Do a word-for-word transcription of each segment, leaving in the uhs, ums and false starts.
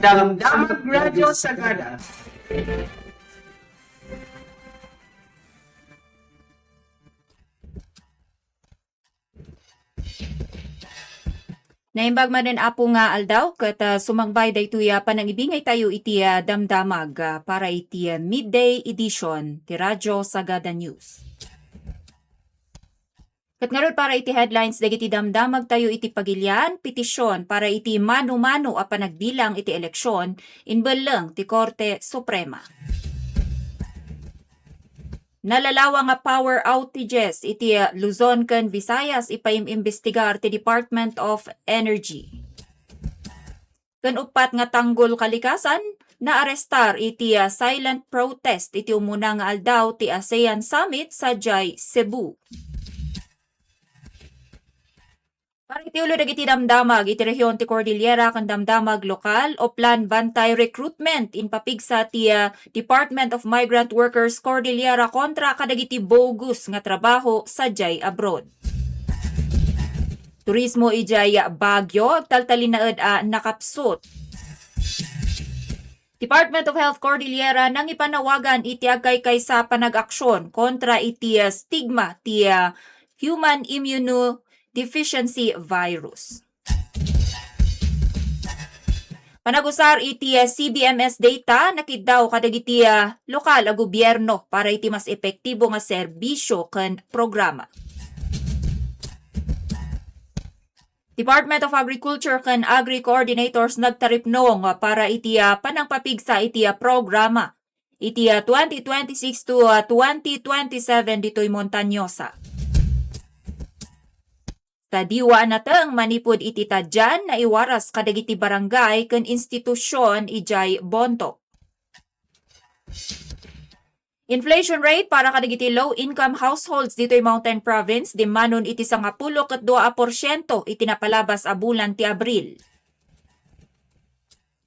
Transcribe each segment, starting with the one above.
Damdamag Radio Sagada. Naimbag manen, Apo, nga aldaw, ket, ah, sumangbay daytoy a panangibingaytayo iti, ah, damdamag, ah, para iti, ah, midday edition ti Radyo Sagada News. Ket ngarud, para iti headlines dagiti damdamagtayo iti pagilian, petisyon para iti mano-mano a panagbilang iti eleksyon, imbelleng ti Korte Suprema. Nalalawa nga power outages iti Luzon ken Visayas, ipaim-imbestigar ti Department of Energy. Ken uppat nga tanggol kalikasan, naarestar iti, ah, silent protest iti umuna nga aldaw ti ASEAN Summit sadiay Cebu. Para iti ulo dagiti damdamag iti rehiyon ti Cordillera ken damdamag lokal, Oplan Bantay Recruitment, impapigsa ti, ah, Department of Migrant Workers Cordillera kontra kadagiti bogus nga trabaho sadiay abroad. Turismo idiay Baguio, agtaltalinaed a nakapsut. Department of Health Cordillera nangipanawagan iti agkaykaysa a panag-aksyon kontra iti, ah, stigma ti, ah, human immunodeficiency virus. Panagusar iti, ah, C B M S data, nakiddaw kadagiti, ah, lokal a gobierno para iti mas epektibo nga serbisyo ken programa. Department of Agriculture ken Agri-Coordinators nagtaripnong para iti, ah, panangpapigsa iti, ah, programa iti, ah, twenty twenty-six to, ah, twenty twenty-seven ditoy Montañosa. Sadiay a nateng manipud iti tadian, naiwaras kadagiti barangay ken institusion idiay Bontoc. Inflation rate para kadagiti low-income households ditoy Mountain Province, dimmanon iti sangapulo ket dua a porsiento iti napalabas a bulan ti Abril.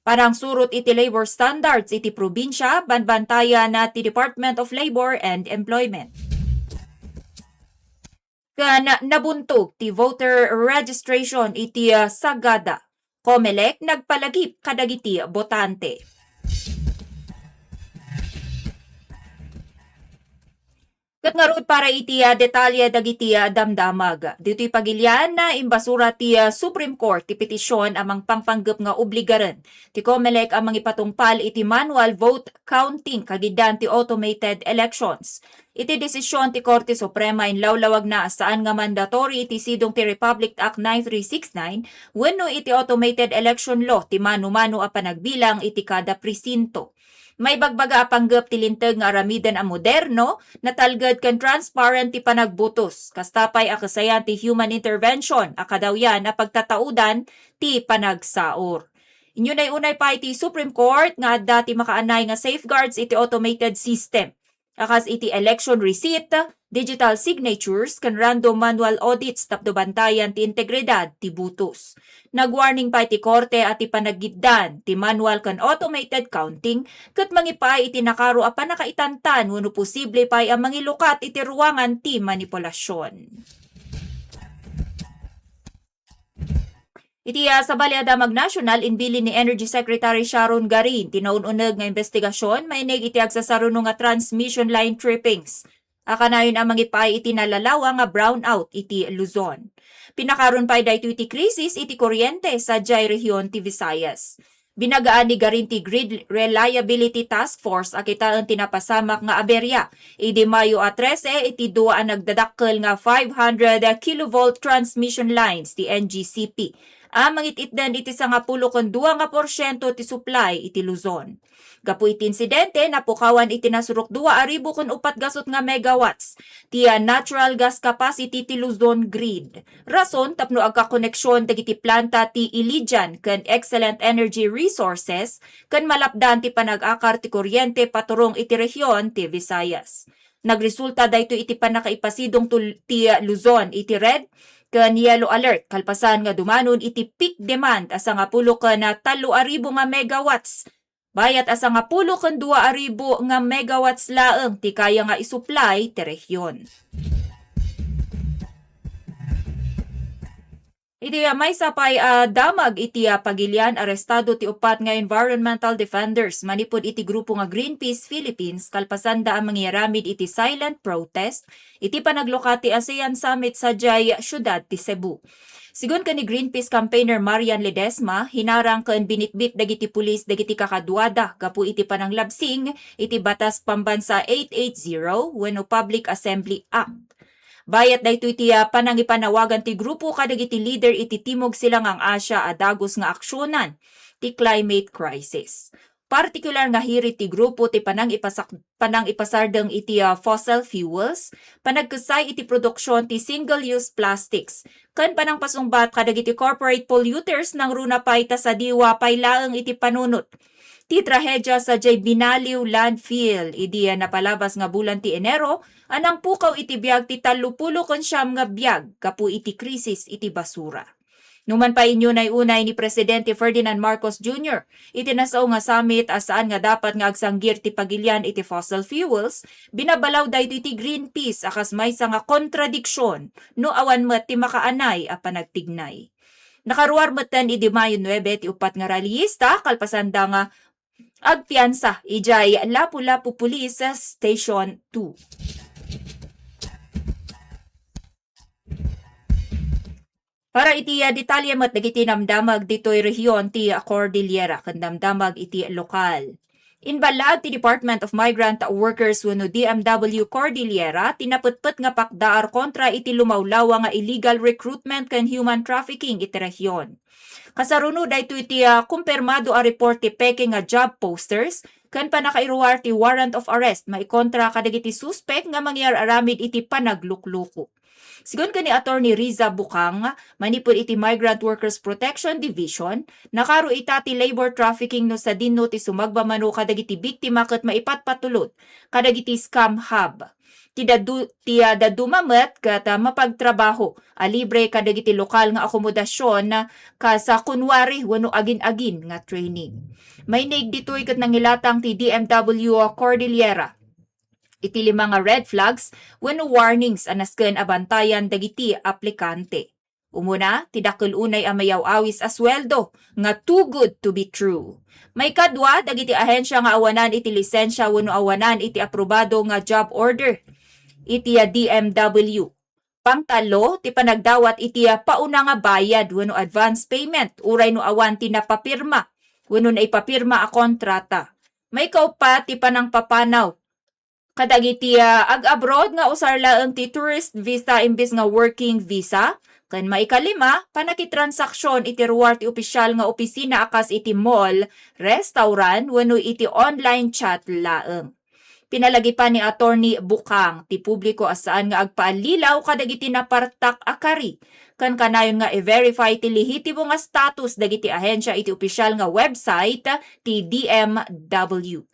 Panangsurot iti labor standards iti probinsia, banbantayan ti Department of Labor and Employment. Ken nabuntog ti voter registration iti, ah, Sagada. Comelec nagpalagip kadagiti botante. Ket ngarud, para iti, ah, detalye dagiti, ah, damdamag. Ditoy pagilian, imbasura ti, ah, Supreme Court ti petisyon a mangpangpanggep nga obligaren ti Comelec a mangipatungpal iti manual vote counting kagidan ti automated elections. Iti desisyon ti Korte Suprema, inlawlawagna a saan nga mandatory iti sidong ti Republic Act nine three six nine wenno iti automated election law ti mano-mano a panagbilang iti kada presinto. Maibagbaga a panggep ti linteg nga aramiden a moderno, natalged ken transparent ti panagbutos. Kasta pay a kesayan ti human intervention a kadawyan a pagtataudan ti panagsaor. Inunay-unay pay ti Supreme Court nga adda ti makaanay nga safeguards iti automated system a kas iti election receipt, digital signatures, ken random manual audits tapno bantayan ti integridad ti butos. Nagwarning pay ti Korte a ti panagiddan ti manual ken automated counting ket mangipaay iti nakaro a pannakaitantan wenno posible pay a mangilukat iti ruangan ti manipulasion. Iti, ah, sabali a damag nasional, imbilin ni Energy Secretary Sharon Garin ti naun-uneg nga imbestigasion mainig iti agsasaruno nga transmission line trippings a kanayon a mangipaay iti nalalawa nga brownout iti Luzon. Pinakaron pay daytoy ti krisis iti kuryente sadiay rehiyon ti Visayas. Binagaan ni Garin ti Grid Reliability Task Force a kitaen ti napasamak nga aberya idi Mayo a trese iti dua a nagdadakkel nga five hundred kilovolt transmission lines ti N G C P a mangit-itdan iti sangapulo ken dua nga porsiento ti supply iti Luzon. Gapu iti insidente, napukawan iti nasurok dua a ribu ken upat gasut nga megawatts ti, ah, natural gas capacity ti Luzon Grid. Rason tapno agkakoneksion dagiti planta ti Ilijan ken Excellent Energy Resources ken malapdan ti panag-akar ti kuryente paturong iti rehiyon ti Visayas. Nagresulta daytoy iti pannakaipasidong tul-, ti Luzon iti red ken yellow alert kalpasan nga dumanon iti peak demand a sangapulo ken tallo a ribu nga megawatts. Bayat a sangapulo ken dua a ribu nga megawatts laeng ti kaya nga isuplay ti rehiyon. Iti, ah, maysa pay a damag iti, ah, pagilian, arestado ti uppat nga environmental defenders manipud iti grupo nga Greenpeace Philippines kalpasanda a mangiaramid iti silent protest iti panaglukat ti ASEAN Summit sadiay siudad ti Cebu. Sigun ken ni Greenpeace campaigner Marian Ledesma, hinarang ken binitbit dagiti pulis dagiti kakaduada gapu iti pananglabsing iti Batas Pambansa eight eight zero wenno Public Assembly Act. Bayat daytoy ti, ah, panangipanawagan ti grupo kadagiti leader iti Timog Silangang Asia a dagus nga aksionan ti climate crisis. Partikular nga hirit ti grupo ti panangipasak-, panangipasardeng iti, ah, fossil fuels, panagkessay iti produksion ti single-use plastics, ken panangpasungbat kadagiti corporate polluters nangruna pay ta sadiwa pay laeng iti panunot ti trahedia sadiay Binaliw Landfill idi, ah, napalabas nga bulan ti Enero a nangpukaw iti biag ti tallopulo ken siam nga biag gapu iti krisis iti basura. Numan pay inunay-unay ni Presidente Ferdinand Marcos Junior iti nasao nga summit a saan nga dapat nga agsanggir ti pagilian iti fossil fuels, binabalaw daytoy ti Greenpeace a kas maysa nga kontradiksion no awan met ti makaanay a panagtignay. Nakaruar metten idi Mayo nuebe ti uppat nga rallyista kalpasanda nga agpiansa idiay Lapu-Lapu Police Station two. Para iti, ah, detalye met dagiti namdamag ditoy rehiyon ti, ah, Cordillera ken namdamag iti lokal. Imballaag ti Department of Migrant Workers wenno D M W Cordillera ti napetpet nga pakdaar kontra iti lumawlawa nga illegal recruitment ken human trafficking iti rehiyon. Kasaruno daytoy ti, ah, kumpirmado a report ti peke nga job posters ken pannakairuar ti warrant of arrest maikontra kadagiti suspek nga mangyar-aramid iti panaglukloko. Sigun ken ni Attorney Riza Bukang, manipud iti Migrant Workers Protection Division, nakaro ita ti labor trafficking no sadino ti sumagmamano kadagiti biktima ket maipatpatulod kadagiti scam hub. Ti dadu-, ti, ah, dadduma met ket, ah, mapagtrabaho a libre kadagiti lokal nga akomodasion, ah, kas, ah, kunwari wenno agin-agin nga training. Mainig ditoy ket nangilatang ti D M W Cordillera iti lima nga red flags wenno warnings a nasken a bantayan dagiti aplikante. Umuna, ti dakkel unay a mayaw-awis a sueldo nga too good to be true. Maikadua, dagiti ahensya nga awanan iti lisensia wenno awanan iti aprobado nga job order iti D M W. Pangtallo, ti panagdawat iti pauna nga bayad wenno advance payment uray no awan ti napapirma wenno naipapirma a kontrata. Maikauppat, ti panangpapanaw kadagiti, ah, ag-abroad nga usar laeng ti tourist visa imbes nga working visa, ken maikalima, pannakitransaksyon iti ruar ti opisial nga opisina a kas iti mall, restaurant, wenno iti online chat laeng. Pinalagipan ni Attorney Bukang ti publiko a saan nga agpaallilaw kadagiti napartak a kari, ken kanayon nga i-verify ti lehitimo nga status dagiti ahensya iti opisial nga website ti D M W.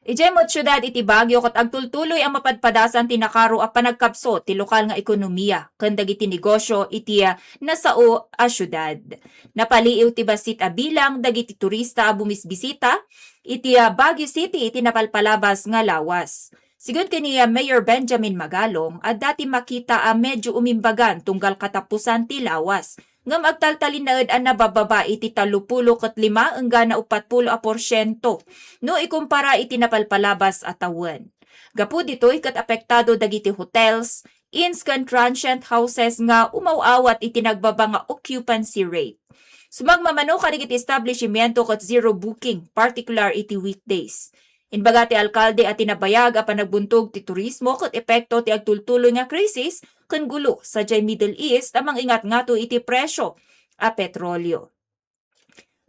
Idiay met siudad iti Baguio ket agtultuloy a mapadpadasan ti nakaro a panagkapsut ti lokal nga ekonomiya ken dagiti negosyo iti, ah, nasao a siudad. Napaliiw ti bassit a bilang dagiti turista a bumisbisita iti, ah, Baguio City iti napalpalabas nga lawas. Sigun ken ni, ah, Mayor Benjamin Magalong, adda ti makita a medyo umimbagan tunggal katapusan ti lawas. Ngem agtaltalinaed a nabababa iti tallopulo ket lima enggana uppat pulo a porsiento no ikumpara iti napalpalabas a tawen. Gapu ditoy ket apektado dagiti hotels, inns ken transient houses nga umaw-awat iti nagbaba nga occupancy rate. Sumagmamano kadagiti establishmento ket zero booking, partikular iti weekdays. Imbaga ti alkalde a ti nabayag a panagbuntog ti turismo ket epekto ti agtultuloy nga krisis ken gulo sadiay Middle East a mangingatngato iti presyo a petrolyo.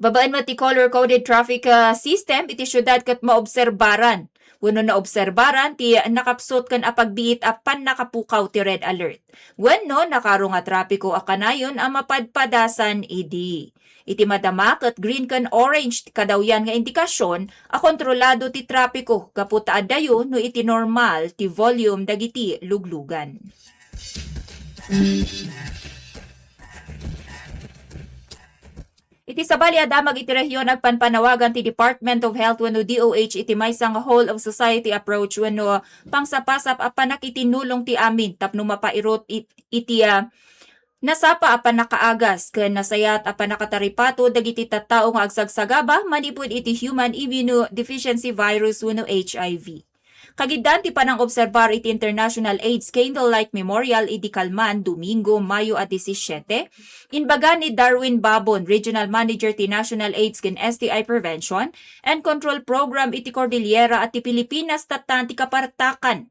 Babaen met ti color-coded traffic, ah, system iti siudad ket maobserbaran wenno naobserbaran ti nakapsut ken apagbiit a pannakapukaw ti red alert wenno nakaro nga trapiko a kanayon a mapadpadasan idi. Iti madama ket green ken orange ti kadawyan nga indikasyon a kontrolado ti trapiko gapu ta addayo no iti normal ti volume dagiti luglugan. Iti sabali a damag iti rehiyon, agpanpanawagan ti Department of Health wenno D O H iti maysa nga whole of society approach wenno pangsapasap a panakitinulong ti amin tapno mapairut it-, iti, ah, nasapa a pannakaagas ken nasayaat a pannakataripato dagiti tattao nga agsagsagaba manipud iti human immunodeficiency virus wenno H I V. Kagiddan ti panangobserbar iti International AIDS Candlelight Memorial idi kalman, Domingo, Mayo a disisiete, imbaga ni Darwin Babon, Regional Manager ti National AIDS ken S T I Prevention and Control Program iti Cordillera a ti Pilipinas, tatta ti kapartakan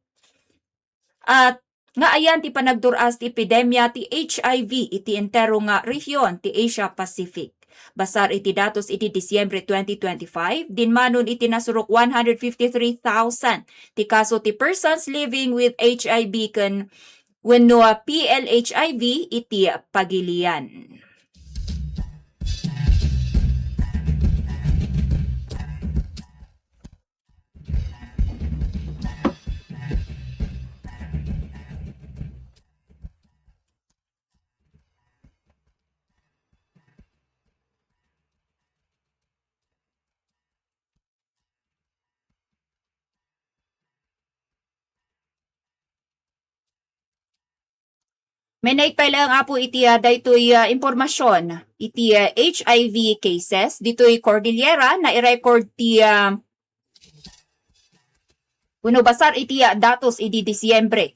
a nga ayan ti panagdur-as ti epidemia ti H I V iti entero nga rehiyon ti Asia Pacific. Basar iti datos iti Disyembre twenty twenty-five, dinmanon iti nasurok one hundred fifty-three thousand ti kaso ti persons living with H I V ken wenno P L H I V iti pagilian. May naik pay laeng, Apo, iti, ah, daytoy, ah, impormasyon iti, ah, H I V cases ditoy Cordillera. Nai-record ti, ah, wenno basar iti, ah, datos idi Disyembre,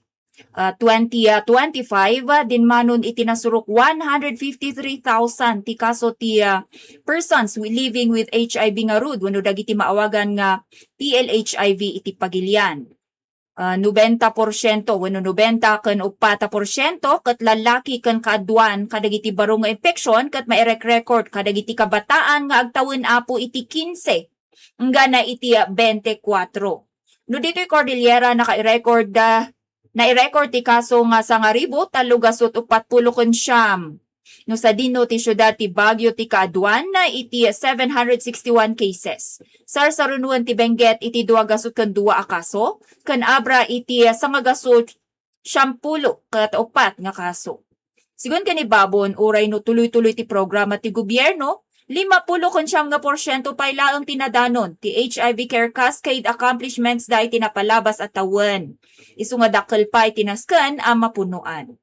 ah, twenty, ah, twenty-five, ah, dinmanon iti nasurok one hundred fifty-three thousand ti kaso ti, ah, persons wi-, living with H I V ngarud wenno dagiti maawagan nga P L H I V iti pagilian. Ah, nobenta porsiento wenno nobenta ken uppat a porsiento ket lallaki ken kaaduan kadagiti baro nga infection ket mairek-record kadagiti kabataan nga agtawen, Apo, iti kinse enggana iti, ah, bente kuatro. No ditoy Cordillera, naka-record, ah, nai-record ti kaso nga sangaribu tallo gasut uppat pulo ken siam. No sadino ti siudad ti Baguio ti kaaduan iti seven hundred sixty-one cases. Sarsarunuen ti bengget iti dua gasut ken dua a kaso, ken Abra iti sangagasut siampulo ket uppat nga kaso. Sigun ken ni Babon, uray no tuloy-tuloy ti programa ti gobierno, limapulo ken siam nga porsiento pay laeng ti nadanon ti H I V care cascade accomplishments da iti napalabas a tawen. Isu nga dakkel pay ti nasken a mapunoan.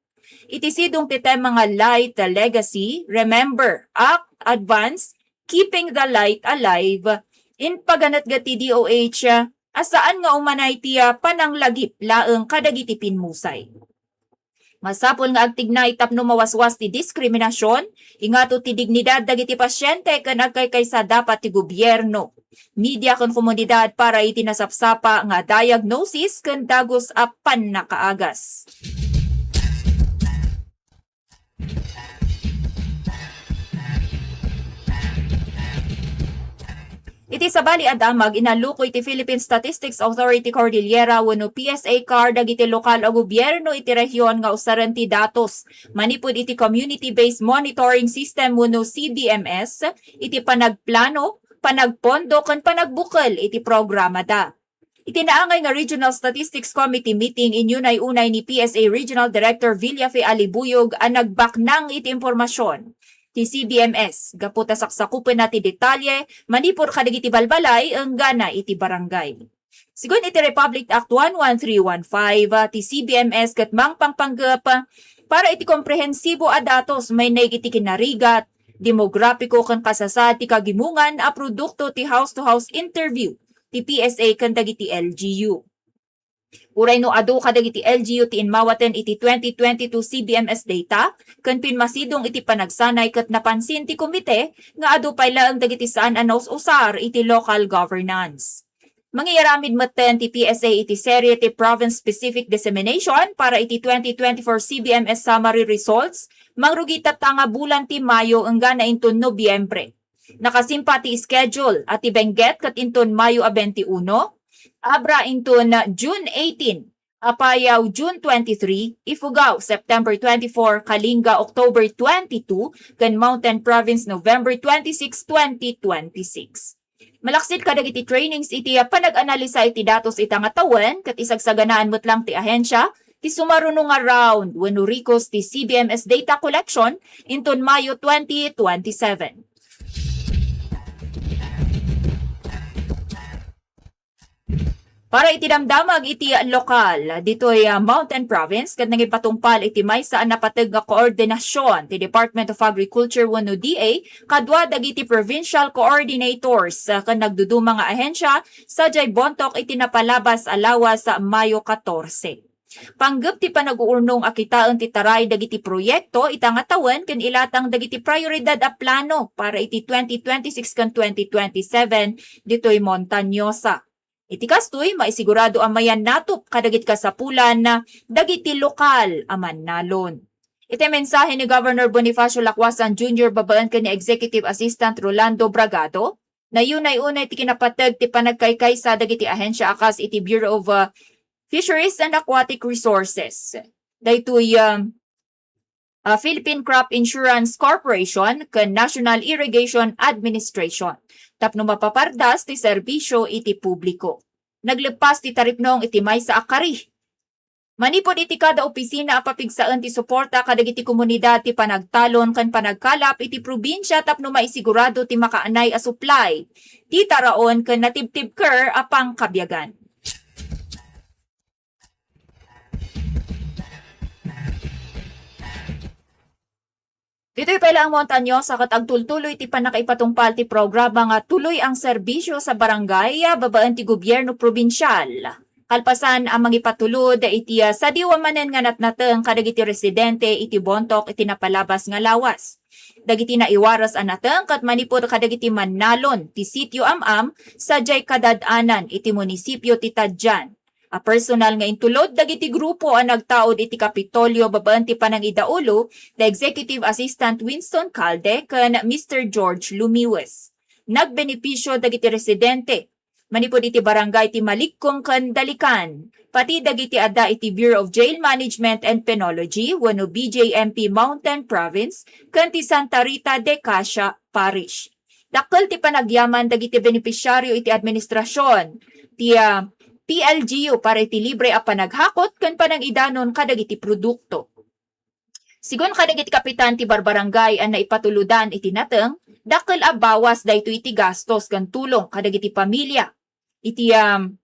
Iti sidong ti tema nga Light Legacy, Remember, Act, Advance, Keeping the Light Alive, impaganetget ti D O H a saan nga umanay ti, ah, pananglagip laeng kadagiti pimmusay. Masapul nga agtignay tapno mawaswas ti diskriminasion, ingato ti dignidad dagiti pasiente ken agkaykaysa dapat ti gobierno, media ken komunidad para iti nasapsapa nga diagnosis ken dagus a pannakaagas. Iti sabali a damag, inaluko iti Philippine Statistics Authority Cordillera wenno P S A CAR dagiti lokal a gobierno iti rehiyon nga usaren ti datos manipud iti Community-Based Monitoring System wenno C B M S iti panagplano, panagpondo ken panagbukel iti programada. Iti naangay nga Regional Statistics Committee meeting, inyunay-unay ni P S A Regional Director Villafe Alibuyog a nagbaknang iti impormasion ti C B M S gapu ta saksakupenna ti detalye manipud kadagiti balbalay enggana iti barangay. Sigun iti Republic Act one one three one five, ti C B M S ket mangpangpanggep para iti komprehensibo a datos mainaig iti kinarigat, demograpiko ken kasasaad ti kagimongan a produkto ti house-to-house interview ti P S A ken dagiti L G U. Uray no adu kadagiti L G U ti immawaten iti twenty twenty-two C B M S data ken pimmasidong iti panagsanay ket napansin ti komite nga adu pay laeng dagiti saan a naus-usar iti local governance. Mangiaramid metten ti P S A iti serie ti province-specific dissemination para iti twenty twenty-four C B M S summary results, mangrugi tatta nga bulan ti Mayo enggana inton Nobiembre. Nakasimpa ti schedule a ti Benguet ket inton Mayo a twenty-one, Abra inton June eighteen, Apayao June twenty-three, Ifugao September twenty-four, Kalinga October twenty-two, ken Mountain Province November twenty-six, twenty twenty-six. Malaksid kadagiti trainings iti panag-analisa iti datos ita nga tawen, ket isagsaganaan met lang ti ahensya ti sumaruno nga round wenno rikos ti C B M S data collection inton Mayo twenty twenty-seven. Para iti damdamag iti lokal, ditoy, ah, Mountain Province, ket nangipatungpal iti maysa a napateg nga koordinasyon ti Department of Agriculture wenno D A kadua dagiti provincial coordinators, ah, ken nagduduma nga ahensya sadiay Bontoc iti napalabas a lawas, ah, Mayo katorse. Panggep ti panag-uurnong a kitaen ti taray dagiti proyekto ita nga tawen ken ilatang dagiti prioridad a plano para iti twenty twenty-six ken twenty twenty-seven ditoy Montañosa. Iti kastoy, maisigurado a mayannatup kadagiti kasapulan dagiti lokal a mannalon. Iti mensahe ni Governor Bonifacio Lacuasan Junior babaen ken ni Executive Assistant Rolando Bragado, nayunay-unay ti kinapateg ti panagkaykaysa dagiti ahensya a kas iti Bureau of, uh, Fisheries and Aquatic Resources, daytoy, um, uh, Philippine Crop Insurance Corporation ken National Irrigation Administration tapno mapapardas ti serbisyo iti publiko. Nagleppas ti taripnong iti maysa a kari. Manipud iti kada opisina a papigsaen ti suporta kadagiti komunidad ti panagtalon ken panagkalap iti probinsia tapno maisigurado ti makaanay a supply ti taraon ken natibtibker a pangkabiagan. Ditoy pay laeng Montañosa ket agtultuloy ti pannakaipatungpal ti programa nga Tuloy ang Serbisyo sa Barangay, ah, babaen ti gobierno probinsial. Kalpasan a mangipatulod iti, ah, sadiwa manen nga natnateng kadagiti residente iti Bontoc iti napalabas nga lawas. Dagiti naiwaras a nateng ket manipud kadagiti mannalon ti Sitio Am-am sadiay kadad-anan iti munisipio ti Tadian. A personal nga intulod dagiti grupo a nagtaud iti Kapitolyo babaen ti panangidaulo da Executive Assistant Winston Calde ken Mister George Lumiwes. Nagbenepisio dagiti residente manipud iti barangay ti Malikong ken Dalikan, pati dagiti adda iti Bureau of Jail Management and Penology wenno B J M P Mountain Province ken ti Santa Rita de Casia Parish. Dakkel ti panagyaman dagiti benepisyaryo iti administrasion ti, ah, P L G U para iti libre a panaghakot ken panangidanon kadagiti produkto. Sigun kadagiti kapitan ti barbarangay a naipatulodan iti nateng, dakkel a bawas daytoy iti gastos ken tulong kadagiti pamilia. Iti, um,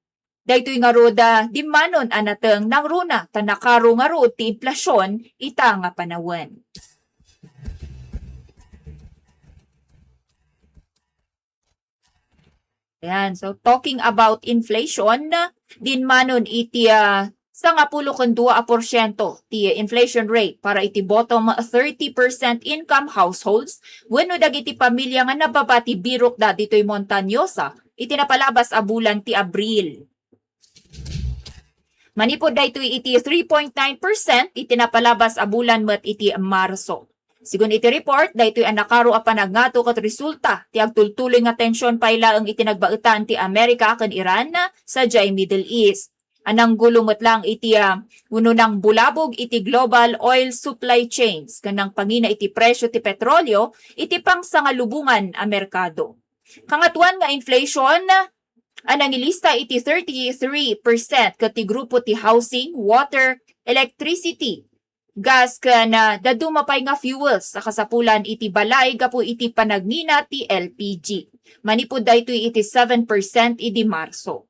daytoy ngarud a dimmanon a nateng nangruna ta nakaro ngarud ti inflasion ita nga panawen. Ayan. So, talking about inflation, dinmanon iti, ah, sangapulo ken dua a porsiento ti inflation rate para iti bottom thirty percent income households wenno dagiti pamilia nga nababa ti birokda ditoy Montañosa iti napalabas a bulan ti Abril. Manipud daytoy iti three point nine percent iti napalabas a bulan met iti Marso. Sigun iti report, daytoy a nakaro a panagngato ket resulta ti agtultuloy nga tension pay laeng iti nagbaetan ti Amerika ken Iran sadiay Middle East. A nanggulo met lang iti, ah, wenno nangbulabog iti global oil supply chains ken nangpangina iti presyo ti petrolyo iti pangsangalubongan a merkado. Kangatoan nga inflation a nangilista iti thirty-three percent ket ti grupo ti housing, water, electricity, gas ken, ah, dadduma pay nga fuels a kasapulan iti balay gapu iti panagngina ti L P G. Manipud daytoy iti seven percent idi Marso.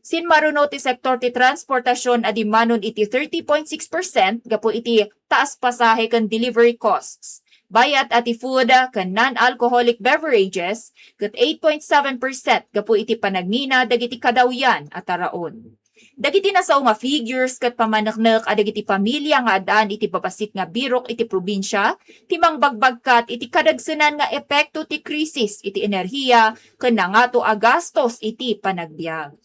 Sinmaruno ti sektor ti transportasion a dimmanon iti thirty point six percent gapu iti taas pasahe ken delivery costs. Bayat a ti food ken non-alcoholic beverages ket eight point seven percent gapu iti panagngina dagiti kadawyan a taraon. Dagiti nasao nga figures ket pamaneknek a dagiti pamilia nga addaan iti babassit nga birok iti probinsia ti mangbagbagkat iti kadagsenan nga epekto ti krisis iti enerhiya ken nangato a gastos iti panagbiag.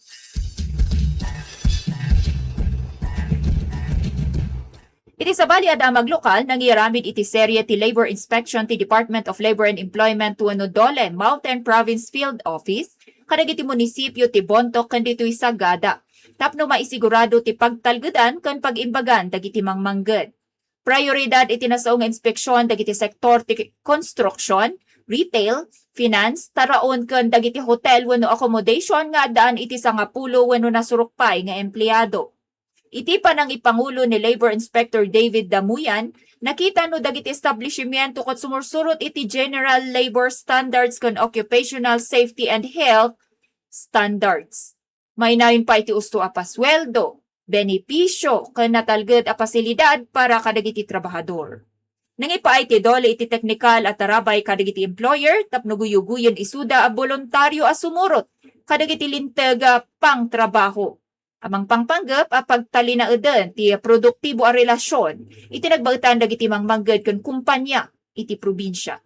Iti sabali a damag lokal, nangiaramid iti serie ti labor inspection ti Department of Labor and Employment wenno DOLE Mountain Province Field Office kadagiti munisipio ti Bontoc ken ditoy Sagada tapno maisigurado ti pagtalgedan ken pag-imbagan dagiti mangmangged. Prioridad iti nasao nga inspeksion dagiti sektor ti construction, retail, finance, taraon ken dagiti hotel wenno accommodation nga addaan iti sangapulo wenno nasurok pay nga empleado. Iti panangipangulo ni Labor Inspector David Damuyan, nakita no dagiti establishmento ket sumursurot iti General Labor Standards ken Occupational Safety and Health Standards. Mainayon pay ti usto a pasueldo, benepisio, ken natalged a pasilidad para kadagiti trabahador. Nangipaay ti DOLE iti teknikal a tarabay kadagiti employer tapno guyugoyen isuda a boluntario a sumurot kadagiti linteg a pangtrabaho a mangpangpanggep a pagtalinaeden ti produktibo a relasyon iti nagbaetan dagiti mangmangged ken kumpanya iti probinsia.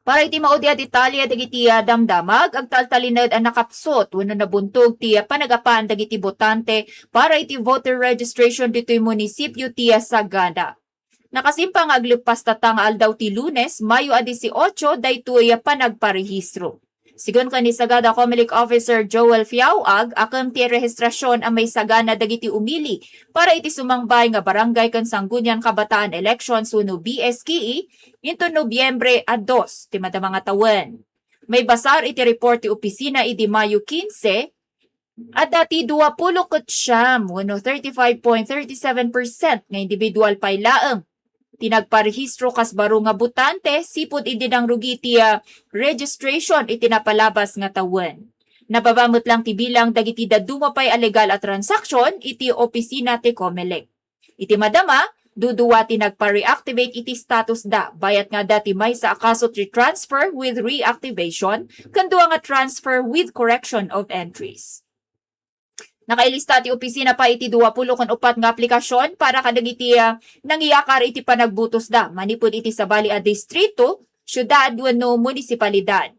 Para iti maudi a detalye dagiti, ah, damdamag, agtaltalined a nakapsut wenno nabuntog ti, ah, panagapan dagiti botante para iti voter registration ditoy munisipio ti, ah, Sagada. Nakasimpa nga agleppas tatta nga aldaw ti Lunes, Mayo a dieciocho, daytoy a panagparehistro. Sigun ken ni Sagada Comelec Officer Joel Fiauag, akem ti rehistrasion a maisagana dagiti umili para iti sumangbay nga Barangay ken Sangguniang Kabataan Elections wenno B S K E inton Nobyembre a dos ti madama nga tawen. Maibasar iti report ti opisina idi Mayo kinse, adda ti duapulo ket siam wenno thirty-five point thirty-seven percent nga individual pay laeng ti nagparehistro kas baro nga botante sipud idi nangrugi ti, ah, registration iti napalabas nga tawen. Nababa met lang ti bilang dagiti dadduma pay a legal a transaksyon iti opisina ti Comelec. Iti madama, dudua ti nagpa-reactivate iti status da, bayat nga adda ti maysa a kaso ti transfer with reactivation, ken dua nga transfer with correction of entries. Nakailista ti opisina pay iti duapulo ken upat nga aplikasyon para kadagiti, ah, nangiyakar iti panagbutosda manipud iti sabali a distrito, siudad wenno munisipalidad.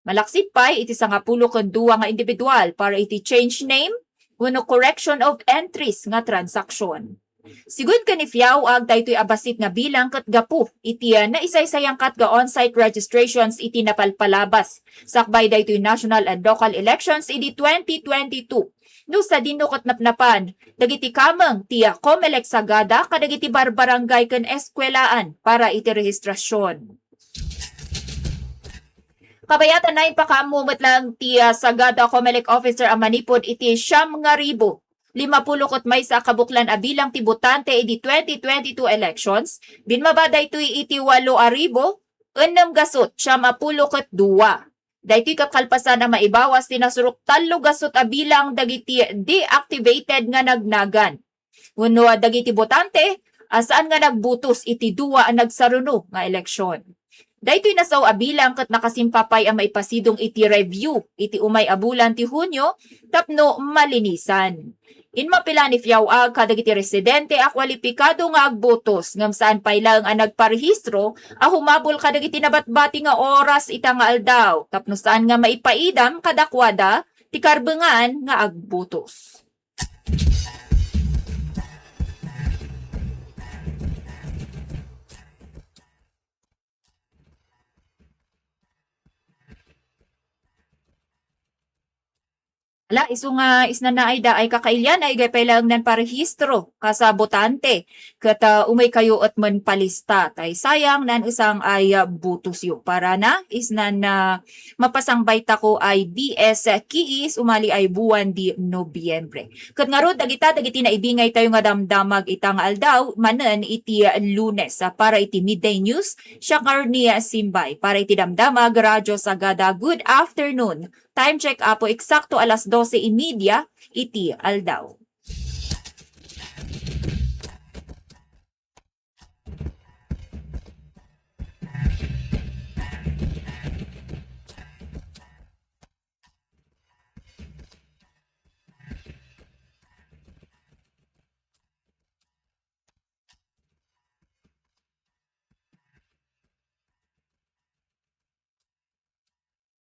Malaksid pay iti sangapulo ken dua nga individual para iti change name wenno correction of entries nga transaksyon. Sigun ken ni Fiauag, daytoy a bassit nga bilang ket gapu iti, ah, naisaysayangkat nga on-site registrations iti napalpalabas sakbay daytoy national and local elections idi twenty twenty-two. No sadino ket napnapan dagiti kameng ti, ah, Comelec Sagada kadagiti barbarangay ken eskuelaan para iti rehistrasyon. Kabayatan, naimpakaammo met lang ti, ah, Sagada Comelec Officer a manipud iti siam nga ribu limapulo ket maysa a kabuklan a bilang ti botante idi twenty twenty-two elections, binmaba daytoy iti walo a ribu ennem gasut siam a pulo ket dua. Daytoy ket kalpasan a maibawas ti nasurok tallo gasut a bilang dagiti deactivated nga nagnagan wenno dagiti botante a saan nga nagbutos iti dua a nagsaruno nga eleksyon. Daytoy nasao a bilang ket nakasimpa pay a maipasidong iti review iti umay a bulan ti Hunio tapno malinisan. Inmapila ni Fiauag kadagiti residente a kualipikado nga agbutos ngem saan pay laeng a nagparehistro a humabol kadagiti nabatbati nga oras ita nga aldaw tapno saan nga maipaidam kadakuada ti karbengan nga agbutos. Ala, isu nga isnanna ay da ay kakailian ay gaypay laeng nan parehistro kas a botante. Ket, ah, umay kayo et men palista. Tay sayang nan isang ay, ah, butos yo. Para na, isnan na mapasang bayta ko ay D S Kiis umali ay buwan di Nobyembre. Ket ngarud, dagita dagiti naibingay tayo nga damdamag ita nga aldaw, manen iti Lunes, ah, para iti Midday News, siak ngarud ni, ah, Simbay. Para iti damdamag, Radyo Sagada, good afternoon. Time check, Apo, eksakto alas dose y media iti aldaw.